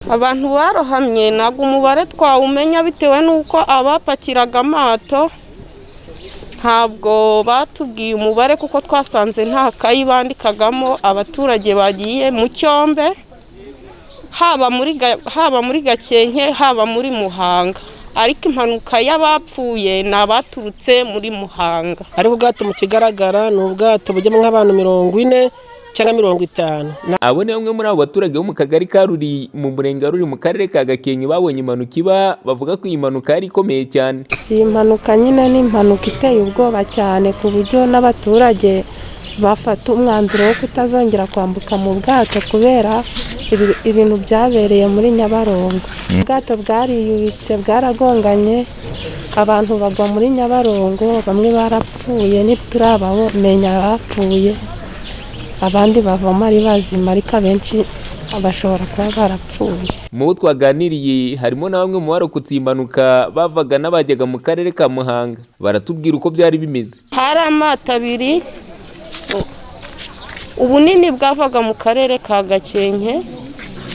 Abantu barohamye ntabwo umubare twawumenya bitewe n'uko abapakiraga amato ntabwo batubwiye umubare, kuko twasanze nta kayi bandikagamo abaturage bagiye mu cyombe, haba muri Gakenke, haba muri Muhanga. Ariko impanuka y'abapfuye ni abaturutse muri Muhanga. Ariko ubwato mu kigaragara ni ubwato bujyamo nk'abantu 40 cyangwa 50. Abo ni bamwe muri abo baturage bo mu kagari ka Ruri, mu murenge wa Ruri, mu karere ka Gakenke, babonye impanuka iba, bavuga ko iyi mpanuka yari ikomeye cyane. Iyi mpanuka nyine ni impanuka iteye ubwoba cyane, ku buryo n'abaturage bafata umwanzuro wo kutazongera kwambuka mu bwato kubera ibintu byabereye muri Nyabarongo. Ubwato bwariyubitse, bwaragonganye, abantu bagwa muri Nyabarongo, bamwe barapfuye ntiturabamenya abapfuye, abandi bavamo ari bazima, ariko abenshi bashobora kuba barapfuye. Mu bo twaganiriye harimo na bamwe mu barokotse iyi mpanuka bavaga n'abajyaga mu karere ka Muhanga, baratubwira uko byari bimeze. Hari amato abiri, ubunini bwavaga mu karere ka Gakenke,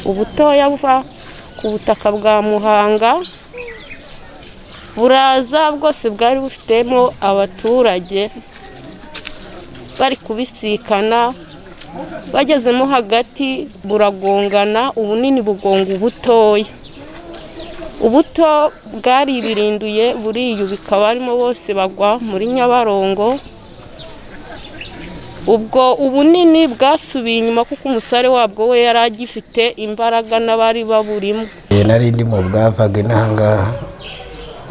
ubutoya buva ku butaka bwa Muhanga, buraza bwose bwari bufitemo abaturage bari kubisikana, bagezemo hagati buragongana, ubunini bugonga ubutoya, ubuto bwaribirinduye buriyubika, barimo bose bagwa muri Nyabarongo. Ubwo ubunini bwasubiye inyuma kuko umusare wabwo we yari agifite imbaraga n'abari baburimo. Nari ndi mu bwavaga inaha ngaha.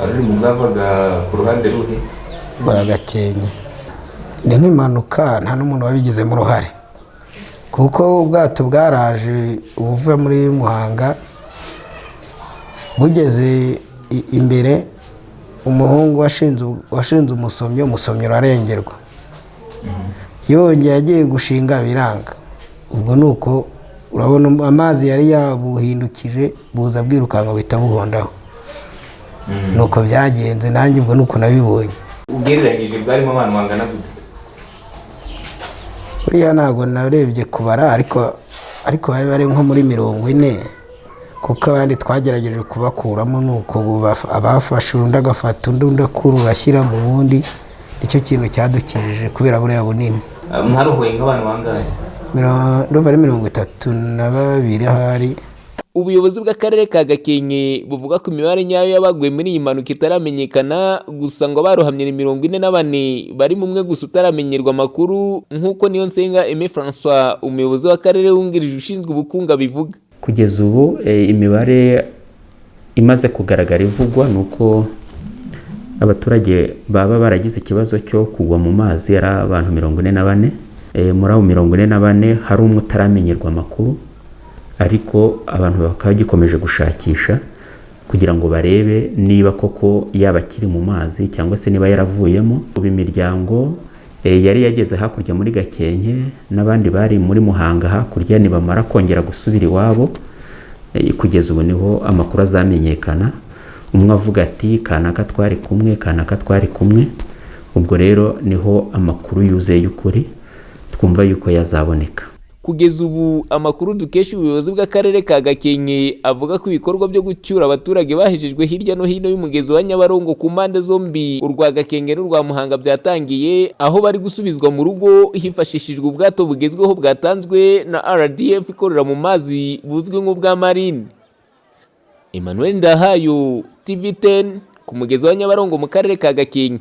Wari mu bwavaga ku ruhande ruhe? Rwa Gakenke. Ni nk'impanuka, nta n'umuntu wabigizemo uruhare, kuko ubwato bwaraje buva muri Muhanga, bugeze imbere, umuhungu washinze umusomyo, umusomyo urarengerwa, yongeye agiye gushinga biranga. Ubwo ni uko urabona amazi yari yabuhindukije, buza bwirukanka buhita buhondaho. Ni uko byagenze, nanjye ubwo ni uko nabibonye. Ugereranyije bwarimo abantu bangana gute? Buriya ntabwo narebye kubara, ariko bari bari nko muri 40, kuko abandi twagerageje kubakuramo, ni uko abafashe undi agafata undi, undi akurura ashyira mu wundi. Nicyo kintu cyadukijije kubera buriya bunini. Mwarohoye nk'abantu bangahe? Ndumva ari 32 ahari. Ubuyobozi bw'akarere ka Gakenke buvuga ko imibare nyayo y'abaguye muri iyi mpanuka itaramenyekana, gusa ngo abarohamye ni 44, barimo umwe gusa utaramenyerwa amakuru, nk'uko Niyonsenga Aimé François, umuyobozi w'akarere wungirije ushinzwe ubukungu, abivuga. Kugeza ubu imibare imaze kugaragara ivugwa ni uko abaturage baba baragize ikibazo cyo kugwa mu mazi ari abantu 44. Muri abo 44 hari umwe utaramenyerwa amakuru, ariko abantu bakaba bagikomeje gushakisha kugira ngo barebe niba koko yaba akiri mu mazi cyangwa se niba yaravuyemo. Ubu imiryango yari yageze hakurya muri Gakenke n'abandi bari muri Muhanga hakurya, nibamara kongera gusubira iwabo, kugeza ubu niho amakuru azamenyekana, umwe avuga ati kanaka twari kumwe, kanaka twari kumwe. Ubwo rero niho amakuru yuzuye y'ukuri twumva yuko yazaboneka. Kugeza ubu amakuru dukesha ubuyobozi bw'akarere ka Gakenke avuga ko ibikorwa byo gucyura abaturage bahejejwe hirya no hino y'umugezi wa Nyabarongo ku mpande zombi, urwa Gakenke n'urwa Muhanga, byatangiye, aho bari gusubizwa mu rugo hifashishijwe ubwato bugezweho bwatanzwe na RDF ikorera mu mazi, buzwi nk'ubwa Marine. Emmanuel Ndahayo, TV10, ku mugezi wa Nyabarongo mu karere ka Gakenke.